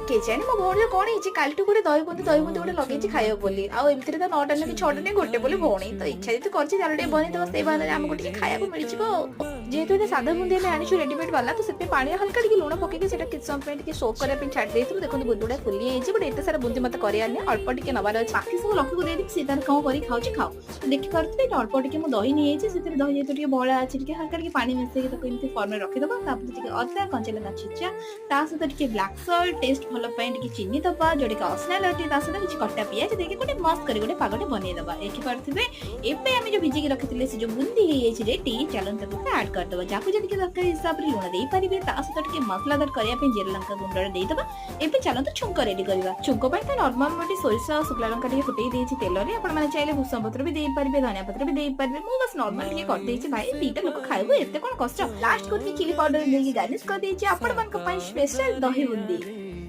କେଜାଣି ମୋ ଭଉଣୀର କଣ ହେଇଛି, କାଲିଠୁ ଗୋଟେ ଦହି ବୁନ୍ଦି ଦହି ବୁନ୍ଦି ଗୋଟେ ଲଗେଇଛି ଖାଇବ ବୋଲି। ଆଉ ଏମିତିରେ ତ 9ଟା ନୁହେଁ କି 6ଟା ନୁହେଁ, ଗୋଟେ ବୋଲି ଭଉଣୀ ତ ଇଚ୍ଛା ଯେହେତୁ କରିଛି, ତାହେଲେ ଟିକେ ବନେଇଦବା। ସେଇ ବାହାନାରେ ଆମକୁ ଟିକେ ଖାଇବାକୁ ମିଳିଯିବ। ଆଉ ଯେହେତୁ ଏଇଟା ସାଧା ବୁନ୍ଦି ଆମେ ଆଣିଛୁ ରେଡିମେଡ୍ ବାଲା, ତ ସେଥିପାଇଁ ପାଣିରେ ହାଲକା ଟିକେ ଲୁଣ ପକେଇକି ସେଇଟା କିଛି ସମୟ ପାଇଁ ଟିକେ ସୋକ୍ କରିବା ପାଇଁ ଛାଡ଼ି ଦେଇଥିବୁ। ଦେଖନ୍ତୁ, ବୁନ୍ଦି ଗୁଡ଼ା ଫୁଲି ଯାଇଛି। ବଟ୍ ଏତେ ସାରା ବୁନ୍ଦି ମତେ କରିବାର ନାହିଁ, ଅଳ୍ପ ଟିକେ ନେବାର ଅଛି। ବାକି ସବୁ ଲକ୍ଷ୍ୟକୁ ଦେଇଦେବି, ସେ ତାର କଣ କରି ଖାଉଛି ଖାଉ। ତ ଦେଖିପାରୁଥିବେ, ଏଇଟା ଅଳ୍ପ ଟିକେ ମୁଁ ଦହି ନେଇଯାଇଛି। ସେଥିରେ ଦହି ଯେହେତୁ ଟିକେ ବହଳା ଅଛି, ଟିକେ ହାଲକା ଟିକେ ପାଣି ମିଶେଇକି ତାକୁ ଏମିତି ଫର୍ମରେ ରଖିଦବା। ତାପରେ ଟିକେ ଅଦା କଞ୍ଚା ଲଙ୍କା ଛେଚା, ତା ସହିତ ଟିକେ ବ୍ଲାକ୍ ସଲ୍ଟ, ଟେଷ୍ଟ ଭଲ ପାଇଁ ଟିକେ ଚିନି ଦବା ଯୋଉଟାକି ଅପସନାଲ ଅଟେ। ତା ସହିତ କିଛି କଟା ପିଆଜ ଦେଇକି ଗୋଟେ ମସ୍ତ କରି ଗୋଟେ ପାଗଟେ ବନେଇଦବା। ଦେଖିପାରୁଥିବେ, ଏବେ ଆମେ ଯୋଉ ଭିଜେଇକି ରଖିଥିଲେ ସେ ଯୋଉ ବୁନ୍ଦି ହେଇଯାଇଛି ରେଡି। ଚାଲନ୍ତୁ, ତାକୁ ଆଡ୍ କରିଦବା। ଯାହାକୁ ଯେତିକି ଦରକାର ହିସାବରେ ଲୁଣ ଦେଇପାରିବେ। ତା ସହିତ ଟିକେ ମସଲାଦାର କରିବା ପାଇଁ ଜିରା ଲଙ୍କା ଗୁଣ୍ଡଟା ଦେଇଦବା। ଏବେ ଚାଲନ୍ତୁ ଛୁଙ୍କ ରେଡି କରିବା। ଛୁଙ୍କ ପାଇଁ ତ ନର୍ମାଲ ମୁଁ ଏଠି ସୋରିଷ ଆଉ ଶୁଖିଲା ଲଙ୍କା ଟିକେ ଫୁଟେଇ ଦେଇଛି ତେଲରେ। ଆପଣମାନେ ଚାହିଁଲେ ଭୃଷଙ୍ଗ ପତ୍ର ବି ଦେଇପାରିବେ, ଧନିଆ ପତ୍ର ବି ଦେଇପାରିବେ। ମୁଁ ବାସ୍ ନର୍ମାଲ ଟିକେ କରିଦେଇଛି। ଭାଇ, ଦିଟା ଲୋକ ଖାଇବୁ, ଏତେ କଣ କଷ୍ଟ? ଲାଷ୍ଟ କୁ ଟିକେ ଚିଲି ପାଉଡର ଦେଇକି ଗାର୍ନିଶ କରିଦେଇଛି ଆପଣମାନଙ୍କ ପାଇଁ ସ୍ପେଶାଲ ଦହି ବୁନ୍ଦି।